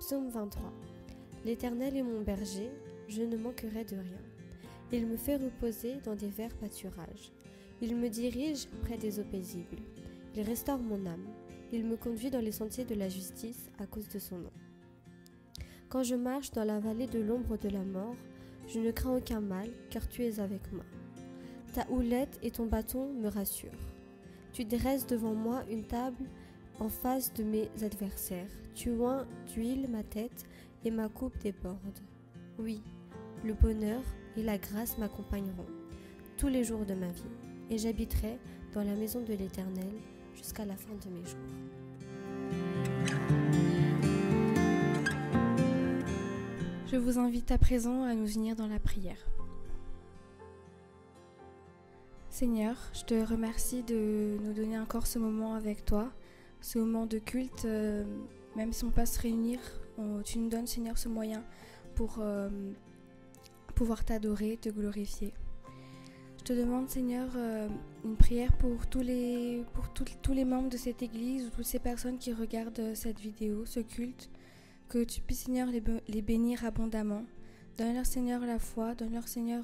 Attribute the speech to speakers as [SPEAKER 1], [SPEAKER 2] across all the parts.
[SPEAKER 1] Psaume 23. L'Éternel est mon berger, je ne manquerai de rien. Il me fait reposer dans des verts pâturages. Il me dirige près des eaux paisibles. Il restaure mon âme. Il me conduit dans les sentiers de la justice à cause de son nom. Quand je marche dans la vallée de l'ombre de la mort, je ne crains aucun mal, car tu es avec moi. Ta houlette et ton bâton me rassurent. Tu dresses devant moi une table en face de mes adversaires. Tu oins d'huile ma tête et ma coupe déborde. Oui, le bonheur et la grâce m'accompagneront tous les jours de ma vie, et j'habiterai dans la maison de l'Éternel jusqu'à la fin de mes jours.
[SPEAKER 2] Je vous invite à présent à nous unir dans la prière. Seigneur, je te remercie de nous donner encore ce moment avec toi, ce moment de culte, euh, même si on peut se réunir, tu nous donnes, Seigneur, ce moyen pour euh, pouvoir t'adorer, te glorifier. Je te demande, Seigneur, euh, une prière pour tous les, pour tous les membres de cette Église ou toutes ces personnes qui regardent cette vidéo, ce culte, que tu puisses, Seigneur, les, bénir abondamment. Donne-leur, Seigneur, la foi, donne-leur, Seigneur,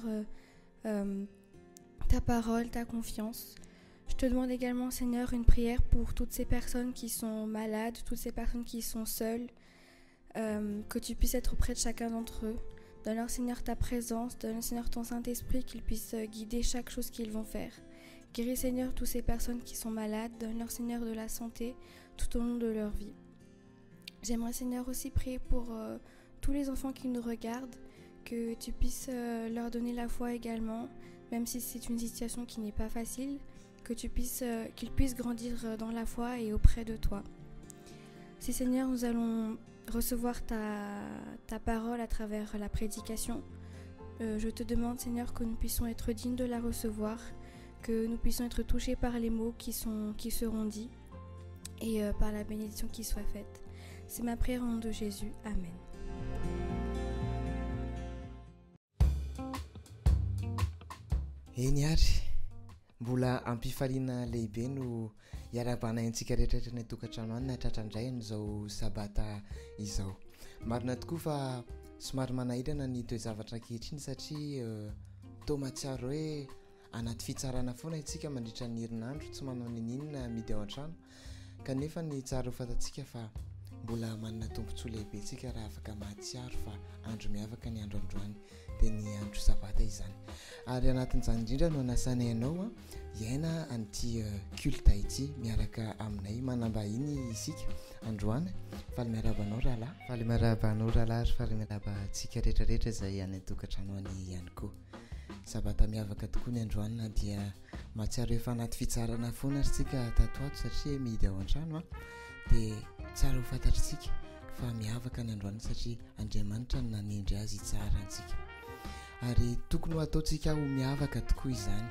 [SPEAKER 2] ta parole, ta confiance. Je te demande également, Seigneur, une prière pour toutes ces personnes qui sont malades, toutes ces personnes qui sont seules, euh, que tu puisses être auprès de chacun d'entre eux. Donne-leur, Seigneur, ta présence, donne-leur, Seigneur, ton Saint-Esprit, qu'ils puissent guider chaque chose qu'ils vont faire. Guéris, Seigneur, toutes ces personnes qui sont malades, donne-leur, Seigneur, de la santé tout au long de leur vie. J'aimerais, Seigneur, aussi prier pour euh, tous les enfants qui nous regardent, que tu puisses euh, leur donner la foi également, même si c'est une situation qui n'est pas facile, que tu puisses, euh, qu'ils puissent grandir euh, dans la foi et auprès de toi. Si Seigneur, nous allons recevoir ta, ta parole à travers la prédication, euh, je te demande Seigneur que nous puissions être dignes de la recevoir, que nous puissions être touchés par les mots qui, sont, qui seront dits et par la bénédiction qui soit faite. C'est ma prière au nom de Jésus. Amen.
[SPEAKER 3] Eny ary, mbola am-pifaliana lehibe no iarahabana antsika rehetra rehetra any an-tokantrano any nahatratra indray an'izao sabata izao. Marina tokoa fa somary manahirana ny toe-javatra ankehitriny satria eh, toa mahatsiaro hoe anaty fitsarana foana isika mandritra ny herinandro, tsy manao ninininona amidy ao an-trano. Kanefa ny tsara ho fantatsika fa mbola manana tombontsoa lehibe isika raha afaka mahatsiaro fa andro miavaka ny andro androany, dia ny andro sabata izany. Ary anatin'izany indrindra no anasanay anao hiaina an'ity eh, culte ity miaraka aminay. Manam-bahiny isika androany. Faly miarahaba anao rahalahy. Faly miarahaba anao rahalahy ary faly miarahaba antsika rehetrarehetra izay any an-tokantrano any ihany koa. Sabata miavaka tokoa ny androany na dia Mahatsiaro efa anaty fitsarana foana ary tsika tato ato satria mihidy ao an-trano a dia tsara ho fantatritsika fa miavaka ny androany satria Andriamanitra no nanendry azy hitsara antsika ary tokony ho ataontsika ho miavaka tokoa izany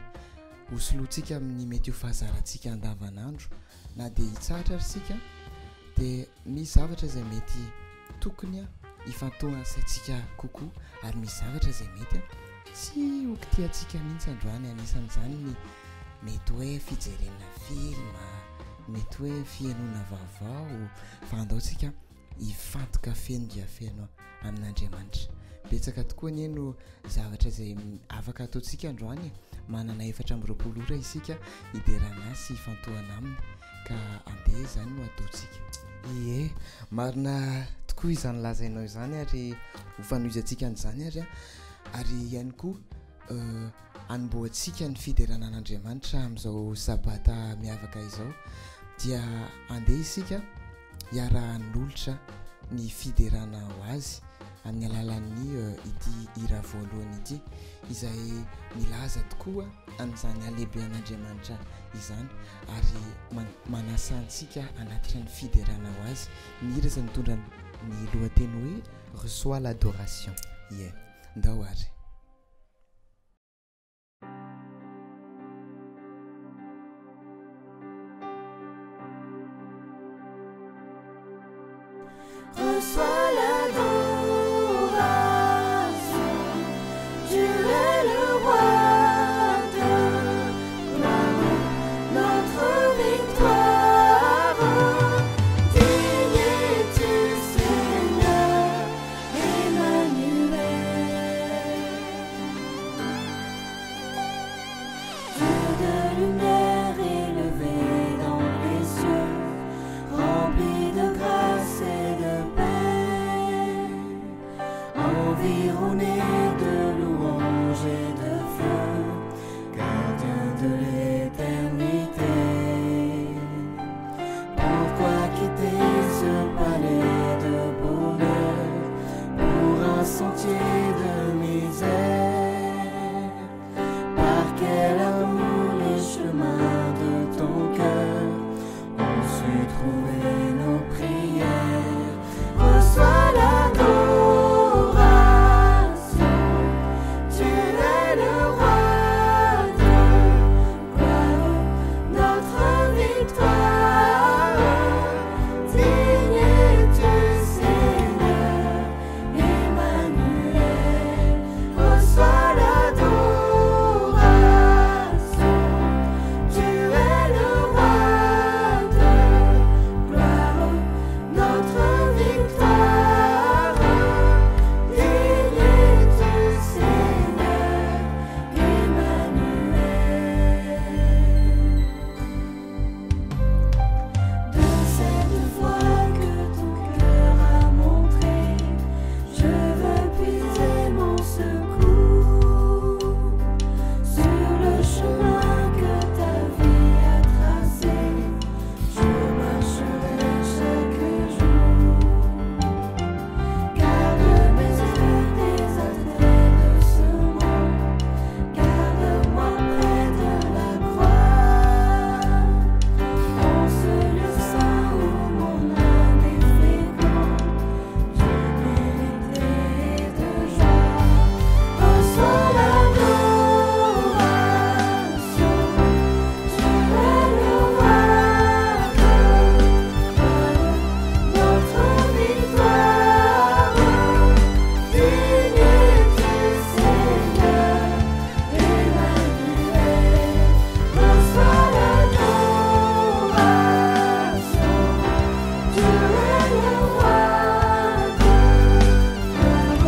[SPEAKER 3] ho soloantsika amin'ny mety ho fahazarantsika andavanandro na dia hitsahatra ary tsika dia misy zavatra izay mety tokony hifantohan'ny saintsika kokoa ary misy zavatra izay mety tsy ho kitihantsika mihitsy androany anisan'izany ny mety hoe fijerena film mety hoe fihainoana vaovao fa andao tsika hifantoka feno dia feno amin'Andriamanitra. Betsaka tokoa anie no zavatra izay afaka ataontsika androany e. Manana 24 ora isika hiderana azy sy hifantohana aminy ka andeha izany no ataontsika. Ie, marina tokoa izany lazainao izany ary ho fanohizantsika an'izany ary ary ihany koa hanombohantsika ny fiderana an'Andriamanitra amin'izao sabata miavaka izao dia andeha isika hiara-hanolotra ny fiderana ho azy amin'ny alalan'ny ity hira voalohany ity izay milaza tokoa an'izany halehibean'Andriamanitra izany ary manasa antsika hanatitra ny fiderana ho azy. Ny hira izay mitondra ny lohateny hoe
[SPEAKER 4] Reçois l'adoration.
[SPEAKER 3] Ie, ndao ary.
[SPEAKER 5] Reçois l'adoration, tu es le roi de gloire, notre victoire. Digne es-tu, Seigneur. Environné de louanges et de feu, gardien de l'éternité. Pourquoi quitter ce palais de bonheur pour un sentier de misère? Par quel amour les chemins de ton cœur ont su trouver nos prières? Reçois l'adoration, tu es le roi de gloire, notre victoire. Digne es-tu, Seigneur Emmanuel. Reçois l'adoration, tu es le roi de gloire, notre victoire. Digne es-tu, Seigneur Emmanuel. De cette voie que ton cœur a montrée, je veux puiser mon secours sur le chemin que ta vie a tracé. Je marcherai chaque jour. Garde mes yeux des attraits de ce monde, garde-moi près de la croix. En ce lieu saint où mon âme est féconde, de vérité et de joie. Reçois l'adoration, tu es le roi de gloire, notre victoire. Digne es-tu, Seigneur Emmanuel. Reçois l'adoration, tu es le roi de gloire,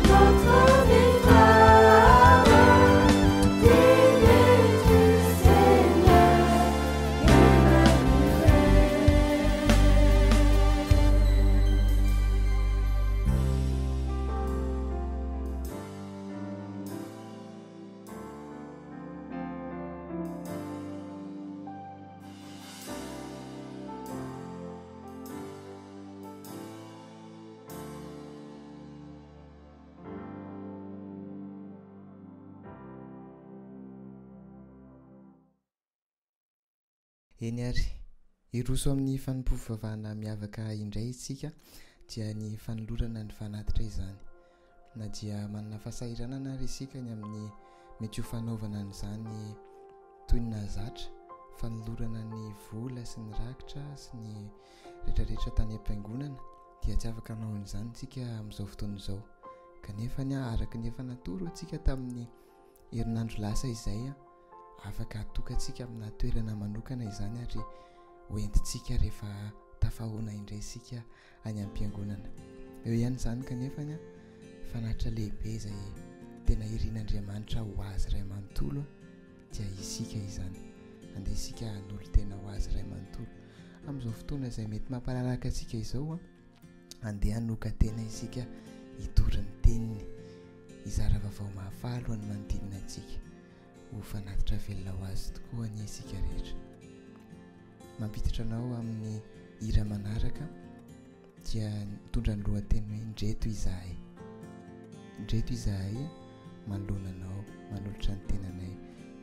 [SPEAKER 5] notre victoire. Digne es-tu, Seigneur Emmanuel.
[SPEAKER 3] Eny ary, hiroso amin'ny fanompoam-pivavahana miavaka indray isika dia ny fanolorana ny fanatitra izany. Na dia manana fahasahiranana ary isika ny amin'ny mety ho fanaovana an'izany toy ny nahazatra, fanolorana ny vola sy ny rakitra sy ny rehetrarehetra tany am-piangonana dia tsy afaka hanao an'izany isika amin'izao fotoana izao. Kanefa ny araka ny efa natoro antsika tamin'ny herinandro lasa izay, afaka atokantsika amina toerana manokana izany ary hoentintsika rehefa tafahoana indray isika any am-piangonana. Eo ihany izany kanefa ny fanatitra lehibe izay tena irin'Andriamanitra ho azy iray manontolo dia isika izany. Andeha isika hanolo-tena ho azy iray manontolo. Amin'izao fotoana izay mety mampalalaka antsika izao, andeha hanokan-tena isika hitory ny teniny, hizara vaovao mahafaly ho an'ny manodidina antsika. Ho fanatitra velona ho azy tokoa anie isika rehetra. Mampiditra anao amin'ny hira manaraka dia mitondra ny lohateny hoe Ndreto izahay. Ndreto izahay manoloana anao, manolotra ny tenanay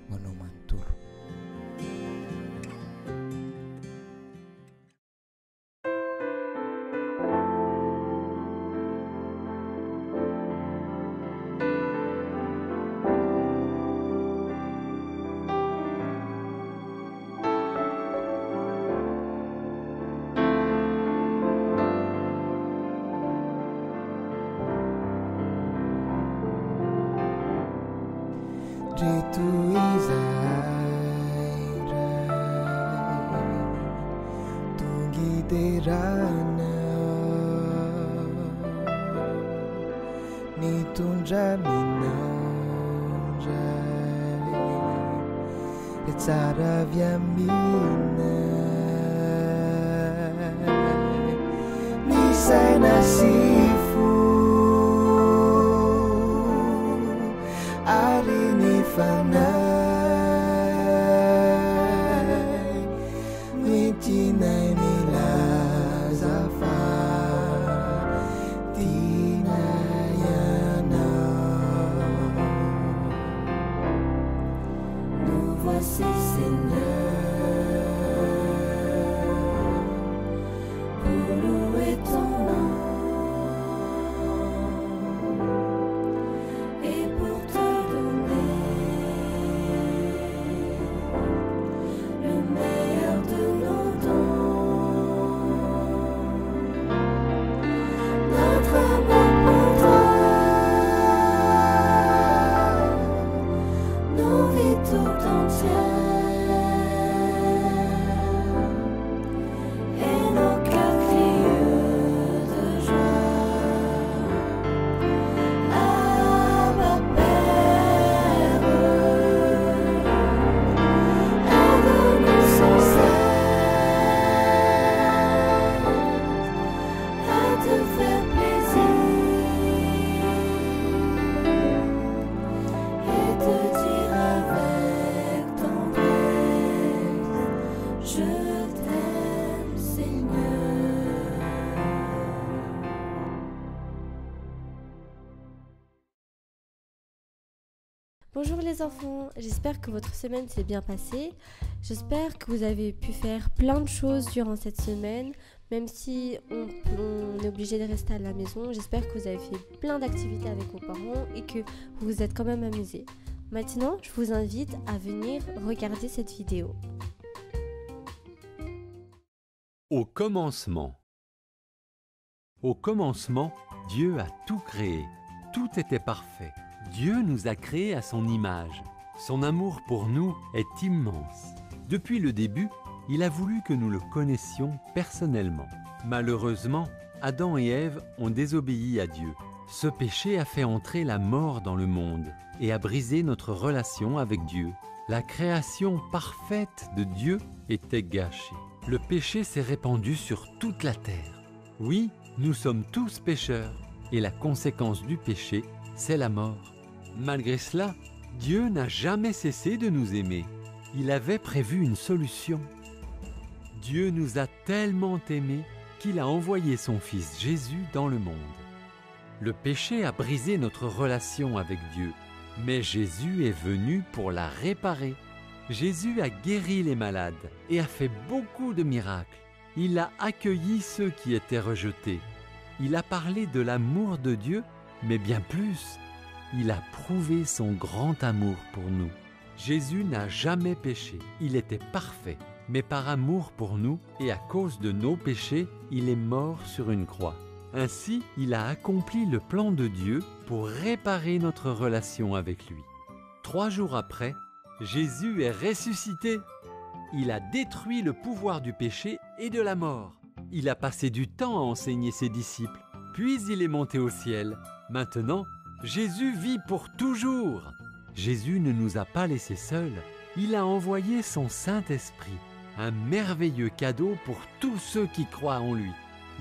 [SPEAKER 3] ho anao manontolo. Ndreto izahay Ray, tonga hiderana, nitondra aminao indray, ilay tsara avy aminay, ny saina sy fo.
[SPEAKER 1] Bonjour les enfants, j'espère que votre semaine s'est bien passée. J'espère que vous avez pu faire plein de choses durant cette semaine, même si on, on est obligé de rester à la maison. J'espère que vous avez fait plein d'activités avec vos parents et que vous vous êtes quand même amusés. Maintenant, je vous invite à venir regarder cette vidéo.
[SPEAKER 6] Au commencement. Au commencement, Dieu a tout créé. Tout était parfait. Dieu nous a créés à son image. Son amour pour nous est immense. Depuis le début, il a voulu que nous le connaissions personnellement. Malheureusement, Adam et Ève ont désobéi à Dieu. Ce péché a fait entrer la mort dans le monde et a brisé notre relation avec Dieu. La création parfaite de Dieu était gâchée. Le péché s'est répandu sur toute la terre. Oui, nous sommes tous pécheurs et la conséquence du péché, c'est la mort. Malgré cela, Dieu n'a jamais cessé de nous aimer. Il avait prévu une solution. Dieu nous a tellement aimés qu'il a envoyé son Fils Jésus dans le monde. Le péché a brisé notre relation avec Dieu, mais Jésus est venu pour la réparer. Jésus a guéri les malades et a fait beaucoup de miracles. Il a accueilli ceux qui étaient rejetés. Il a parlé de l'amour de Dieu, mais bien plus, il a prouvé son grand amour pour nous. Jésus n'a jamais péché, il était parfait, mais par amour pour nous et à cause de nos péchés, il est mort sur une croix. Ainsi, il a accompli le plan de Dieu pour réparer notre relation avec lui. 3 jours après, Jésus est ressuscité. Il a détruit le pouvoir du péché et de la mort. Il a passé du temps à enseigner ses disciples, puis il est monté au ciel. Maintenant, Jésus vit pour toujours. Jésus ne nous a pas laissés seuls. Il a envoyé son Saint-Esprit, un merveilleux cadeau pour tous ceux qui croient en lui.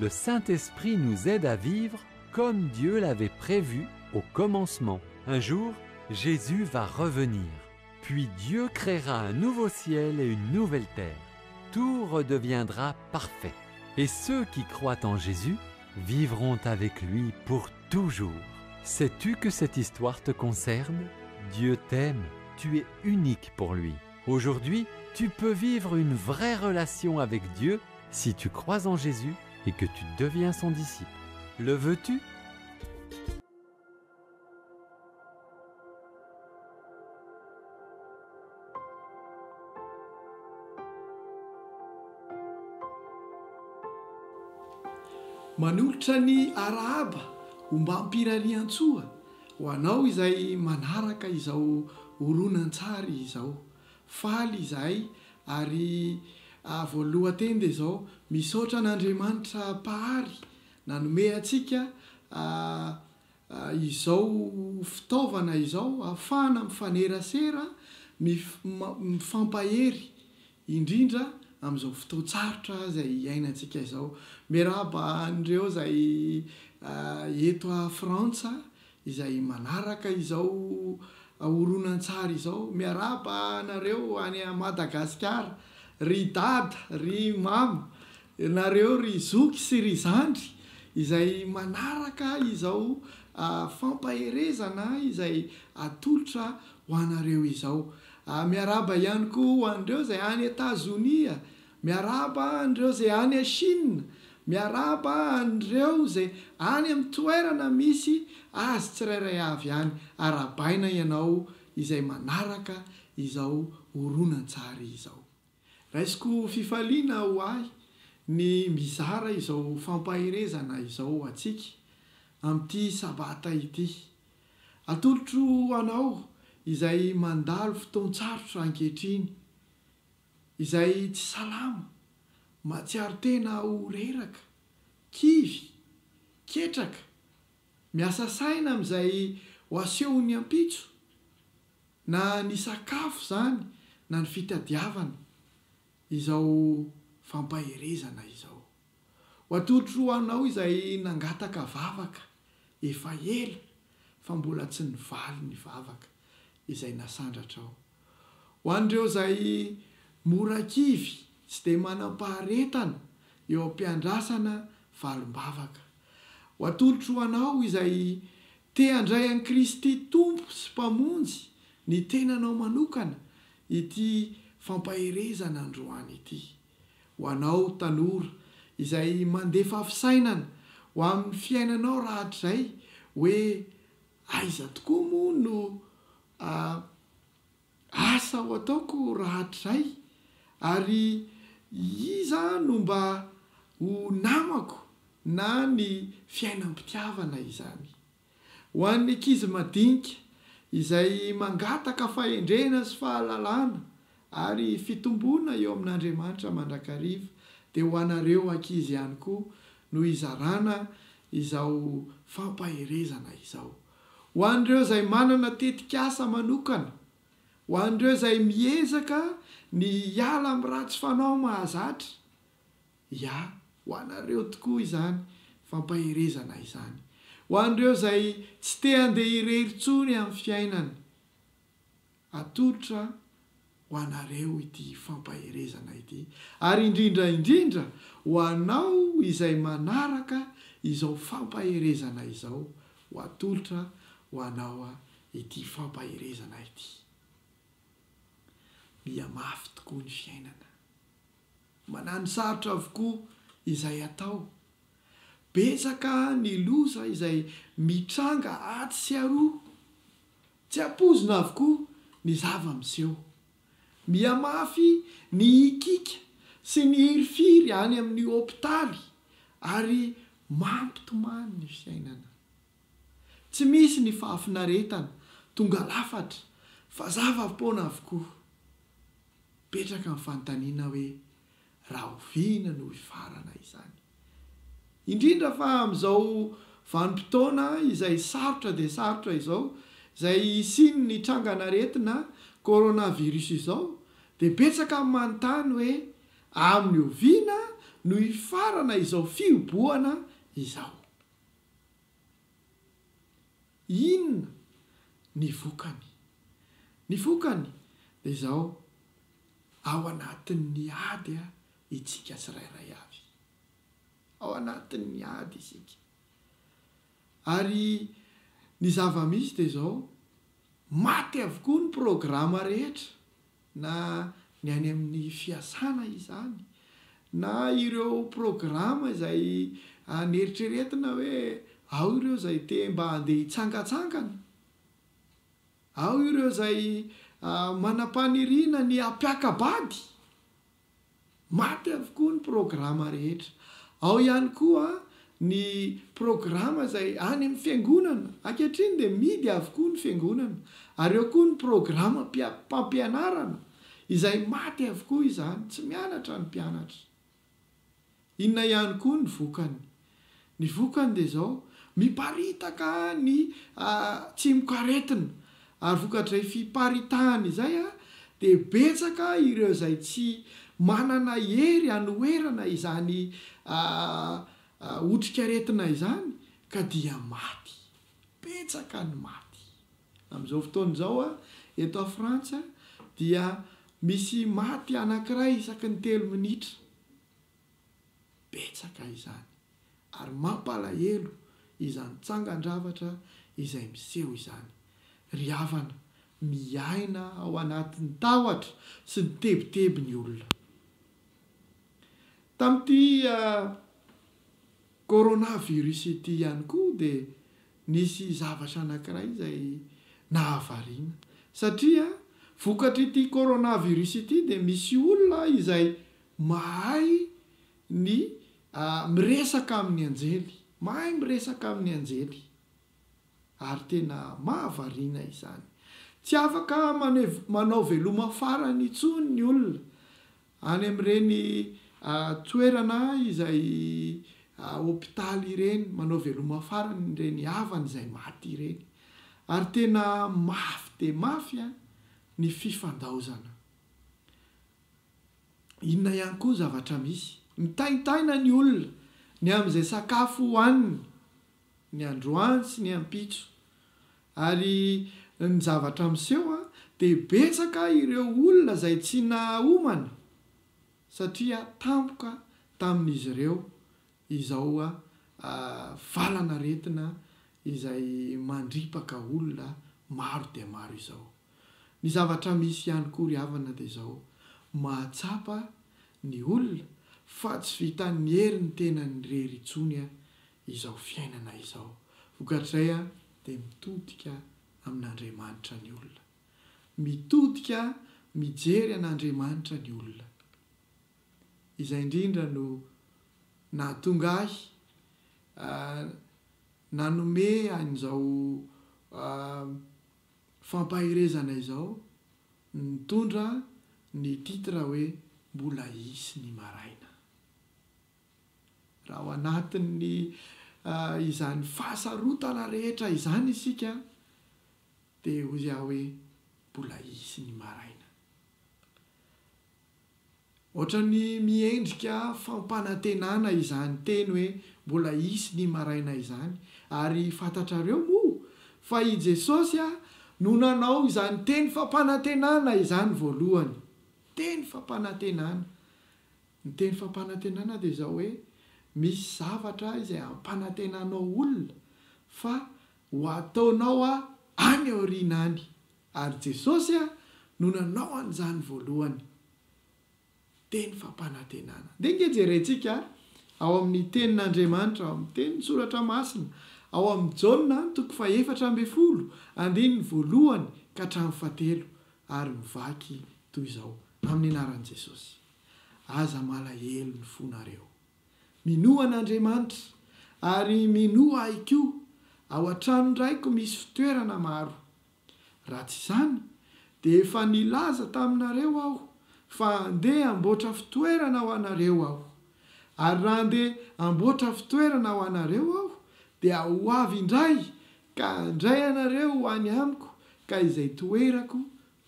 [SPEAKER 6] Le Saint-Esprit nous aide à vivre comme Dieu l'avait prévu au commencement. Un jour, Jésus va revenir. Puis Dieu créera un nouveau ciel et une nouvelle terre. Tout redeviendra parfait. Et ceux qui croient en Jésus vivront avec lui pour toujours. Sais-tu que cette histoire te concerne? Dieu t'aime, tu es unique pour lui. Aujourd'hui, tu peux vivre une vraie relation avec Dieu si tu crois en Jésus et que tu deviens son disciple. Le veux-tu?
[SPEAKER 7] Manolotra ny arahaba ombam-pirariantsoa ho anao izay manaraka izao horonan-tsary izao. Faly izahay ary voalohan-teny dia izao, misaotra an'Andriamanitra Mpahary nanome antsika izao fitaovana izao ahafahana mifanerasera, mifampahery indrindra amin'izao fotoan-tsarotra izay iainantsika izao. Miarahaba an'ireo izay eto a Frantsa izay manaraka izao horonan-tsary izao. Miarahaba anareo any Madagasikara, ry dada, ry mama, nareo ry zoky sy ry zandry izay manaraka izao fampaherezana izay atolotra ho anareo izao. Miarahaba ihany koa ho an'ireo izay any Etazonia, miarahaba an'ireo izay any Chine, miarahaba an'ireo izay any amin'ny toerana misy azy tsirairay avy any. Arahabaina ianao izay manaraka izao horonan-tsary izao. Raisiko fifaliana ho ahy ny mizara izao fampaherezana izao ho antsika amin'ity sabata ity. Atolotro ho anao izay mandalo fotoan-tsarotra ankehitriny, izay tsy salama, mahatsiaro tena ho reraka, kivy, ketraka, miasa saina amin'izay ho asehon'ny ampitso, na ny sakafo izany na ny fitadiavana izao fampaherezana izao. Ho atolotro ho anao izay nangataka vavaka efa ela fa mbola tsy nivaly ny vavaka izay nasandratrao. Ho an'ireo izay mora kivy tsy dia manam-paharetana eo am-piandrasana valim-bavaka. Ho atolotro ho anao izay te handray an'i Kristy Tompo sy Mpamonjy ny tenanao manokana ity fampaherezana androany ity. Ho anao tanora izay mandefa fisainana ho amin'ny fiainanao rahatrizay hoe aiza tokoa moa no asa ho ataoko rahatrizay ary iza no mba ho namako na ny fiainam-pitiavana izany. Ho an'ny ankizy madinika izay mangataka fahendrena sy fahalalana ary fitomboana eo amin'Andriamanitra mandrakariva dia ho anareo ankizy ihany koa no hizarana izao fampaherezana izao. Ho an'ireo izay manana tetikasa manokana, ho an'ireo izay miezaka ny hiala amin'ny ratsy fanao mahazatra, Ya, ho anareo tokoa izany fampaherezana izany. Ho an'ireo izay tsy te handeha irery intsony amin'ny fiainana, atolotra ho anareo ity fampaherezana ity. Ary indrindra indrindra ho anao izay manaraka izao fampaherezana izao, ho atolotra ho anao ity fampaherezana ity. Mihamafy tokoa ny fiainana. Manano sarotra avokoa izay atao. Betsaka ny loza izay mitranga atsy sy aroa. Tsy ampoizina avokoa ny zava-miseho. Mihamafy ny hikiaka sy ny hirifiry any amin'ny hopitaly ary mampitomany ny fiainana. Tsy misy ny fahafinaretana tonga lafatra fa zava-poana avokoa. Mipetraka ny fanontaniana hoe rahoviana no hifarana izany? Indrindra fa amin'izao vanim-potoana izay sarotra dia sarotra izao, izay hisian'ny trangan'aretina coronavirus izao, dia betsaka ny manontany hoe amin'ny oviana no hifarana izao fihobohana izao? Inona ny vokany? Ny vokany dia izao, ao anatin'ny ady itsika tsirairay avy. Ao anatin'ny ady isika. Ary ny zava-misy dia izao, maty avokoa ny programa rehetra na ny any amin'ny fiasana izany, na ireo programa izay neritreretina hoe ao ireo izay te mba handeha hitsangantsangana, ao ireo izay manam-paniriana ny hampiaka-bady. Maty avokoa ny programa rehetra. Ao ihany koa ny programa izay any amin'ny fiangonana. Ankehitriny dia mihidy avokoa ny fiangonana. Ary eo koa ny programam-pampianarana izay maty avokoa izany. Tsy mianatra ny mpianatra. Inona ihany koa ny vokany? Ny vokany dia izao, miparitaka ny tsimokaretina, ary vokatr'izay fiparitahany izay dia betsaka ireo izay tsy manana hery hanoherana izany otrikaretina izany ka dia maty. Betsaka ny maty. Amin'izao fotoana izao eto a Frantsa dia misy maty anankiray isaky ny telo minitra. Betsaka izany ary mampalahelo izany tsangan-javatra izay miseho izany. Ry havana, miaina ao anatin'ny tahotra sy ny tebiteby ny olona. Tamin'ity Coronavirus ity ihany koa dia nisy zavatra anankiray izay nahavariana satria vokatr'ity coronavirus ity dia misy olona izay mahay ny miresaka amin'ny anjely, mahay miresaka amin'ny anjely ary tena mahavariana izany. Tsy afaka manao veloma farany intsony ny olona Any amin'ireny toerana izay hopitaly ireny, manao veloma farany ireny havany izay maty ireny. Ary tena mafy dia mafy ny fifandaozana. Inona ihany koa ny zavatra misy? Mitaintaina ny olona ny amin'izay sakafo hohaniny. ny androany sy ny ampitso. Ary ny zavatra miseho dia betsaka ireo olona izay tsy nahaomana satria tampoka tamin'izy ireo izao valan'aretina izay mandripaka olona maro dia maro izao. Ny zavatra misy ihany koa ry havana dia izao, mahatsapa ny olona fa tsy vitan'ny herin'ny tenany irery intsony izao fiainana izao. Vokatr'izay dia mitodika amin'Andriamanitra ny olona. Mitodika mijery an'Andriamanitra ny olona. Izay indrindra no nahatonga ahy nanome an'izao fampaherezana izao nitondra ny titre hoe Mbola hisy ny maraina. Raha ao anatin'ny izany fahasarotana rehetra izany isika dia hoy aho hoe mbola hisy ny maraina. Ohatran'ny miendrika fampanantenana izany teny hoe mbola hisy ny maraina izany, ary fantatrareo moa fa i Jesosy no nanao izany teny fampanantenana izany voalohany. Teny fampanantenana. Ny teny fampanantenana dia izao hoe misy zavatra izay ampanantenanao olona fa ho ataonao any aoriana any. Ary Jesosy no nanao an'izany voalohany. Teny fampanantenana. Ndeha ange jerentsika ao amin'ny Tenin'Andriamanitra, ao amin'ny Tenin'ny Soratra Masina, ao amin'ny Jaona toko fahefatra ambin'ny folo, andininy voalohany ka hatramin'ny fahatelo, ary mivaky toy izao, amin'ny anaran'i Jesosy. Aza malahelo ny fonareo. Minoa an'Andriamanitra, ary minoa Ahy koa. Ao an-tranon-dRaiko misy fitoerana maro. Raha tsy izany, dia efa nilaza taminareo Aho fa handeha hamboatra fitoerana ho anareo Aho. Ary raha handeha hamboatra fitoerana ho anareo Aho, dia ho avy indray ka handray anareo ho any Amiko, ka izay toerako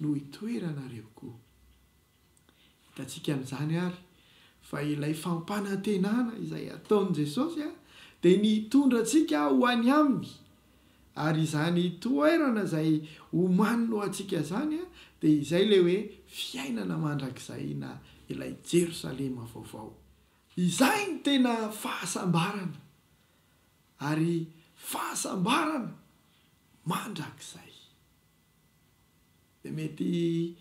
[SPEAKER 7] no hitoeranareo koa. Hitantsika amin'izany àry fa ilay fampanantenana izay ataon'i Jesosy dia ny hitondra antsika ho any aminy, ary izany toerana izay omaniny ho antsika izany dia izay ilay hoe fiainana mandrakizay na ilay Jerosalema vaovao. Izay no tena fahasambarana, ary fahasambarana mandrakizay. Dia mety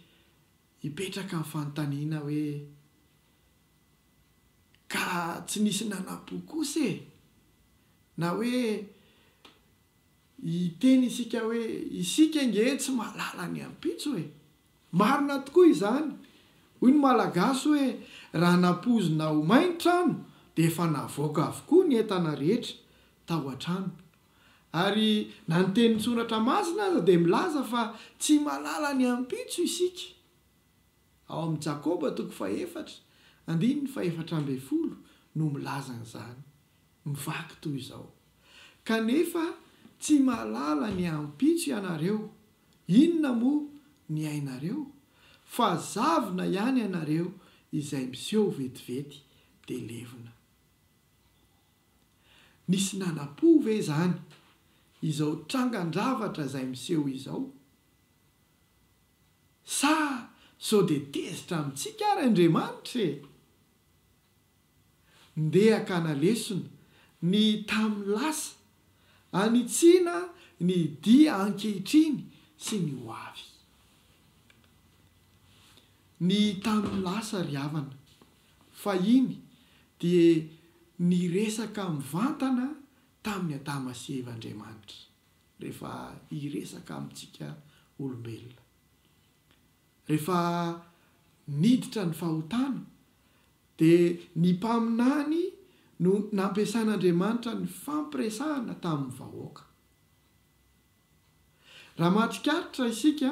[SPEAKER 7] hipetraka ny fanontaniana hoe, Ka tsy nisy nanam-po kosa e? Na hoe hiteny isika hoe, Isika ange tsy mahalala ny ampitso e! Marina tokoa izany! Hoy ny Malagasy hoe, Raha nampoizina ho may ny trano dia efa navoaka avokoa ny entana rehetra tao an-trano. Ary na ny tenin'ny Soratra Masina aza dia milaza fa tsy mahalala ny ampitso isika. Ao amin'ny Jakoba toko fahefatra, andininy fahefatra ambin'ny folo no milaza an'izany. Mivaky toy izao, Kanefa tsy mahalala ny ampitso ianareo, inona moa ny ainareo? Fa zavona ihany ianareo izay miseho vetivety dia levona. Nisy nanam-po ve izany izao trangan-javatra izay miseho izao? Sa sao dia tezitra amintsika ary Andriamanitra e? Ndeha hakana lesona ny tamin'ny lasa, hanitsiana ny dia ankehitriny sy ny ho avy. Ny tamin'ny lasa ry havana, fahiny dia niresaka mivantana tamin'i Adama sy Eva Andriamanitra, rehefa hiresaka amintsika olombelona. Rehefa niditra ny fahotana, dia ny mpaminany no nampiasan'Andriamanitra nifampiresahana tamin'ny vahoaka. Raha mahatsikaritra isika,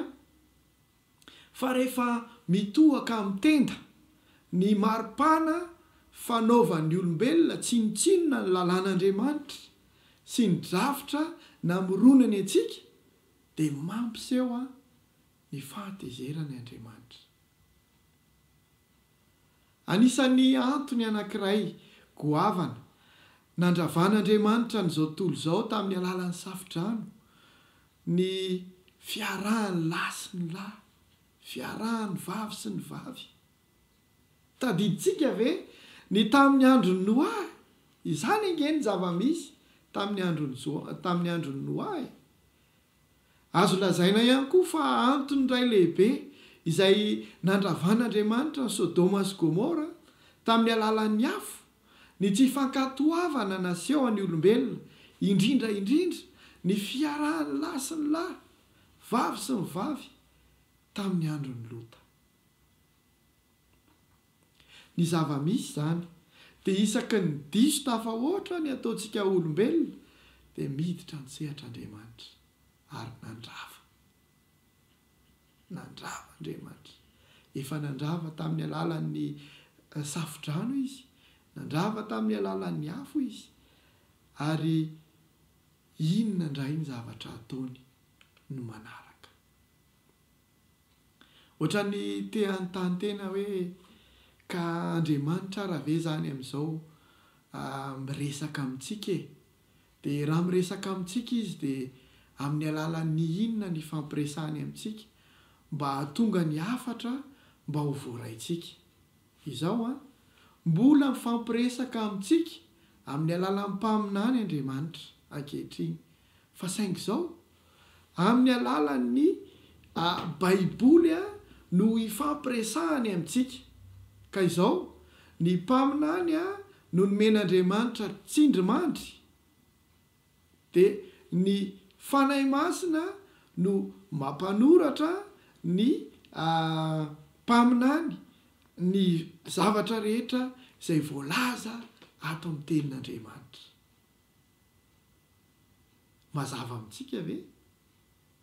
[SPEAKER 7] fa rehefa mitohaka amin'ny tenda ny maripana fanaovan'ny olombelona tsinontsinona ny lalàn'Andriamanitra sy ny drafitra namoronany antsika dia mampiseho ny fahatezerany Andriamanitra. Anisan'ny antony anankiray goavana nandravan'Andriamanitra an'izao tontolo izao tamin'ny alalan'ny safodrano ny fiarahan'ny lahy sy ny lahy, fiarahan'ny vavy sy ny vavy. Tadidintsika ve ny tamin'ny andron'i Noa? Izany ange ny zava-misy tamin'ny andron'i Jo, tamin'ny andron'i Noa e! Azo lazaina ihany koa fa antony iray lehibe izay nandravan'Andriamanitra an'i Sodoma sy Gomora tamin'ny alalan'ny afo ny tsy fankatoavana naseho an'ny olombelona, indrindra indrindra ny fiarahan'ny lahy sy ny lahy, vavy sy ny vavy, tamin'ny andron'i Lota. Ny zava-misy izany dia isaky ny diso tafahoatra ny ataontsika olombelona dia miditra an-tsehatra Andriamanitra ary nandrava. Nandrava Andriamanitra. Efa nandrava tamin'ny alalan'ny safo-drano Izy, nandrava tamin'ny alalan'ny afo Izy, ary inona indray ny zavatra ataony no manaraka. Ohatran'ny te hanontany tena hoe ka Andriamanitra ara ve zany amin'izao miresaka amintsika e? Dia raha miresaka amintsika Izy dia amin'ny alalan'ny inona ny ifampiresahany amintsika mba hahatonga ny hafatra mba ho voaraintsika? Izao an, mbola mifampiresaka amintsika amin'ny alalan'ny mpaminany Andriamanitra ankehitriny. Fa saingy izao, amin'ny alalan'ny Baiboly no ifampiresahany amintsika. Ka izao, ny mpaminany no nomen'Andriamanitra tsindrimandry, dia ny Fanahy Masina no mampanoratra ny mpaminany ny zavatra rehetra izay voalaza ato amin'ny Tenin'Andriamanitra. Mazava amintsika ve?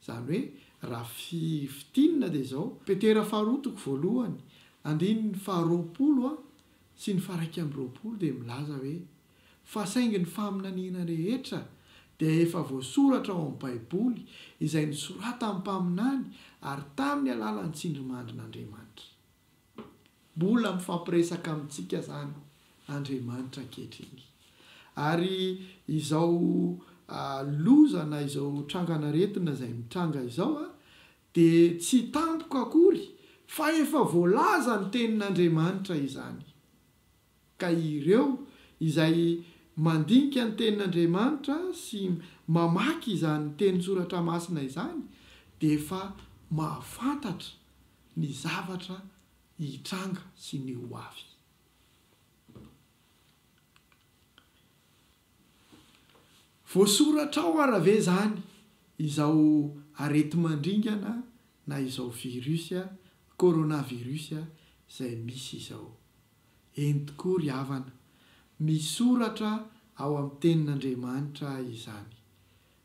[SPEAKER 7] Izany hoe raha fintinina dia izao, Petera faharoa toko voalohany, andininy faharoapolo sy ny faha-21 dia milaza hoe, Fa saingy ny faminaniana rehetra dia efa voasoratra ao amin'ny Baiboly izay nosoratan'ny mpaminany ary tamin'ny alalan'ny tsindrimandrin'Andriamanitra. Mbola mifampiresaka amintsika izany Andriamanitra ankehitriny. Ary izao loza na izao trangan'aretina izay mitranga izao dia tsy tampoka akory fa efa voalaza ny tenin'Andriamanitra izany. Ka ireo izay mandinika ny tenin'Andriamanitra sy mamaky izany tenin-tsoratra masina izany dia efa mahafantatra ny zavatra hitranga sy ny ho avy. Voasoratra ao ara ve izany izao areti-mandringana na izao virus coronavirus izay misy izao? Eny tokoa ry havana, misoratra ao amin'ny Tenin'Andriamanitra izany.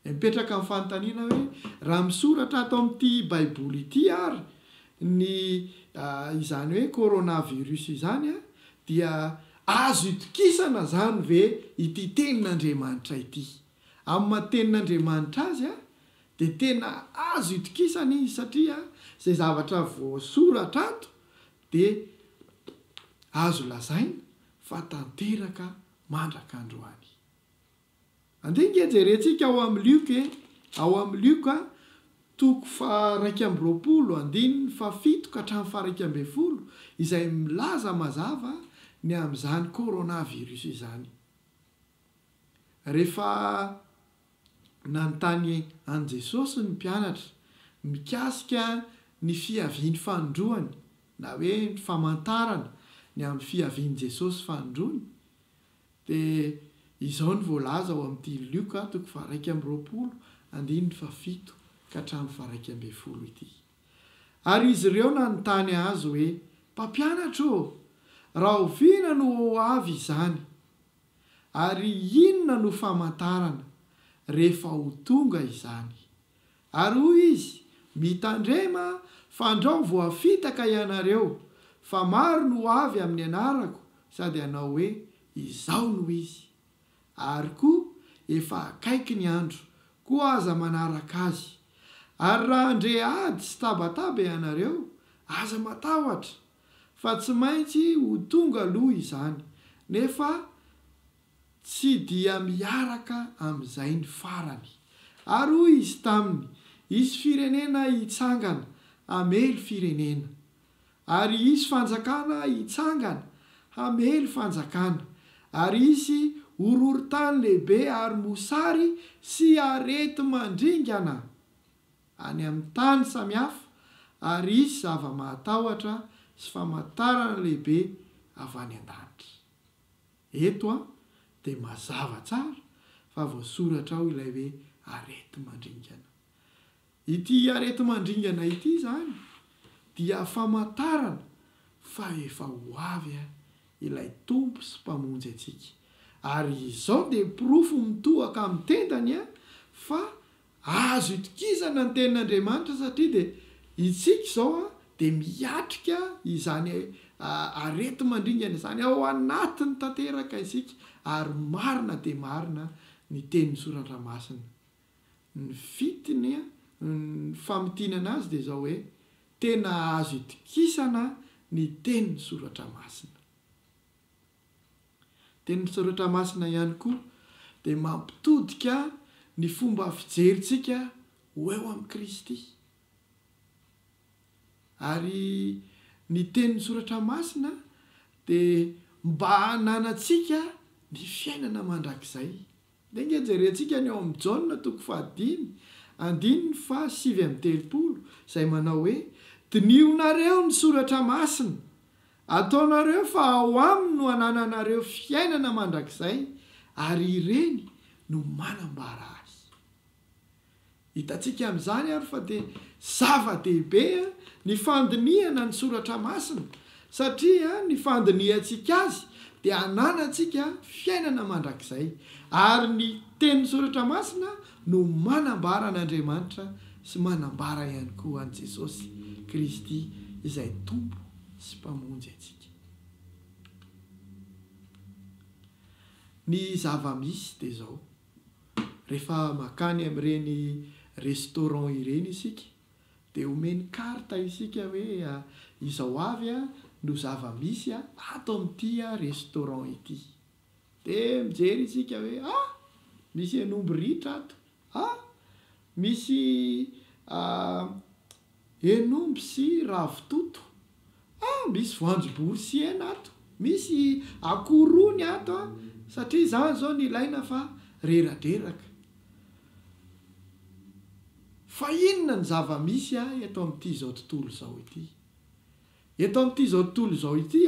[SPEAKER 7] Mipetraka ny fanontaniana hoe, raha misoratra ato amin'ity Baiboly ity ary ny izany hoe coronavirus izany dia azo itokisana izany ve ity Tenin'Andriamanitra ity? Amin'ny maha Tenin'Andriamanitra azy dia tena azo itokisana izy satria izay zavatra voasoratra ato dia azo lazaina fa tanteraka mandrak'androany. Andeha ange jerentsika ao amin'ny Lioka e, ao amin'ny Lioka toko faha-21 andininy fahafito ka hatramin'ny faha-11 izay milaza mazava ny amin'izany coronavirus izany. Rehefa nanontany an'i Jesosy ny mpianatra mikasika ny fiaviany fanindroany na hoe ny famantarana ny amin'ny fiavian'i Jesosy fanindroany Dia izao no voalaza ao amin'ity Lioka toko faha-21 andininy fahafito ka hatramin'ny faha-11 ity. Ary izy ireo nanontany Azy hoe, Mpampianatra ô, rahoviana no ho avy izany? Ary inona no famantarana rehefa ho tonga izany? Ary hoy Izy, Mitandrema, fandrao voafitaka ianareo, fa maro no ho avy amin'ny anarako sady hanao hoe, Izaho no Izy. Ary koa, efa akaiky ny andro, koa aza manaraka azy. Ary raha handre ady sy tabataba ianareo, aza matahotra, fa tsy maintsy ho tonga aloha izany, nefa Tsy dia miaraka amin'izay ny farany. Ary hoy izy taminy, Hisy firenena hitsangana hamely firenena, ary hisy fanjakana hitsangana hamely fanjakana, ary hisy horohorontany lehibe ary mosary sy areti-mandringana. any amin'ny tany samihafa ary hisy zava-mahatahotra sy famantarana lehibe avy any an-danitra. Eto an, dia mazava tsara fa voasoratra ao ilay hoe areti-mandringana. Ity areti-mandringana ity izany dia famantarana fa efa ho avy ilay Tompo sy Mpamonjy antsika. Ary izao dia porofo mitohaka amin'ny tendany fa azo itokisana ny Tenin'Andriamanitra satria dia isika izao dia miatrika izany areti-mandringana izany ao anatiny tanteraka isika ary marina dia marina ny Tenin'ny Soratra Masina. Ny fitiny, ny famintinana azy dia izao hoe, tena azo itokisana ny tenin'ny Soratra Masina. Tenin'ny Soratra Masina ihany koa dia mampitodika ny fomba fijerintsika ho eo amin'i Kristy. Ary ny tenin'ny Soratra Masina dia mba hananantsika ny fiainana mandrakizay. Ndeha ange jerentsika ny ao amin'ny Jaona toko fahadimy, andininy faha 39, izay manao hoe, Dinihonareo ny Soratra Masina, ataonareo fa ao aminy no anananareo fiainana mandrakizay, ary ireny no manambara Ahy. Hitantsika amin'izany ary fa dia zava-dehibe ny fandinihana ny Soratra Masina, satria ny fandinihantsika azy dia ananantsika fiainana mandrakizay, ary ny Tenin'ny Soratra Masina no manambara an'Andriamanitra sy manambara ihany koa an'i Jesosy Kristy izay Tompo sy Mpamonjy antsika. Ny zava-misy dia izao. Rehefa makany amin'ireny restaurant ireny isika dia omeny carte isika hoe izao avy no zava-misy ato amin'ity restaurant ity. Dia mijery isika hoe ah! misy hen'omby ritra ato, ah! misy Hen'omby sy ravitoto. Ah, misy voanjobory sy hena ato. Misy akoho rony ato an, satria izany izao no ilaina fa reradreraka. Fa inona ny zava-misy eto amin'ity izao tontolo izao ity? Eto amin'ity izao tontolo izao ity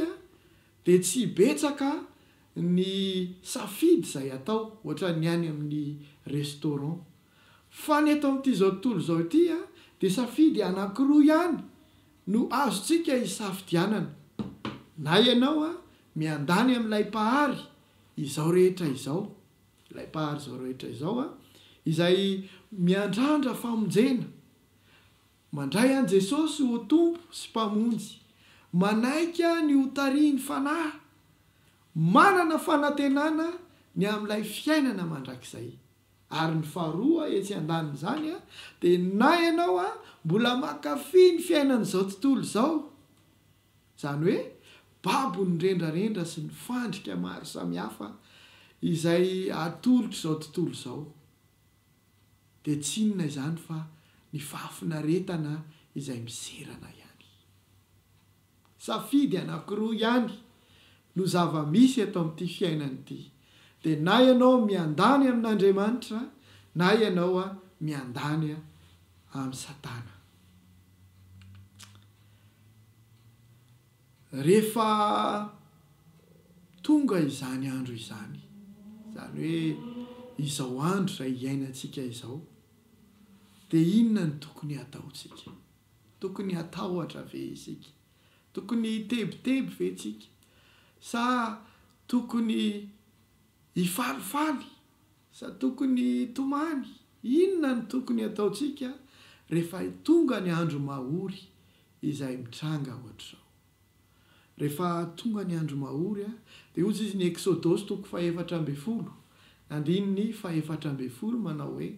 [SPEAKER 7] dia tsy betsaka ny safidy izay atao, ohatran'ny any amin'ny restaurant. Fa ny eto amin'ity izao tontolo izao ity dia safidy anankiroa ihany no azontsika isafidianana. Na ianao miandany amin'ilay Mpahary izao rehetra izao, ilay Mpahary izao rehetra izao izay miandrandra famonjena, mandray an'i Jesosy ho Tompo sy Mpamonjy, manaiky ny ho tarihin'ny Fanahy, manana fanantenana ny amin'ilay fiainana mandrakizay. Ary ny faharoa etsy andanin'izany dia na ianao mbola mankafy ny fiainan'izao tontolo izao, izany hoe babon'ny rendrarendra sy ny fandrika maro samihafa izay atolotr'izao tontolo izao, dia tsy inona izany fa ny fahafinaretana izay miserana ihany. Safidy anankiroa ihany no zava-misy eto amin'ity fiainana ity, dia na ianao miandany amin'Andriamanitra na ianao miandany amin'i Satana. Rehefa tonga izany andro izany, izany hoe izao andro izay iainantsika izao, dia inona no tokony hataontsika? Tokony hatahotra ve isika? Tokony hitebiteby ve tsika? Sa tokony hifalifaly? Sa tokony hitomany? Inona no tokony hataontsika rehefa tonga ny andro mahory izay mitranga hoatr'izao? Rehefa tonga ny andro mahory, dia hoy izy ny Eksodosy toko faha-14, andininy faha-14 manao hoe,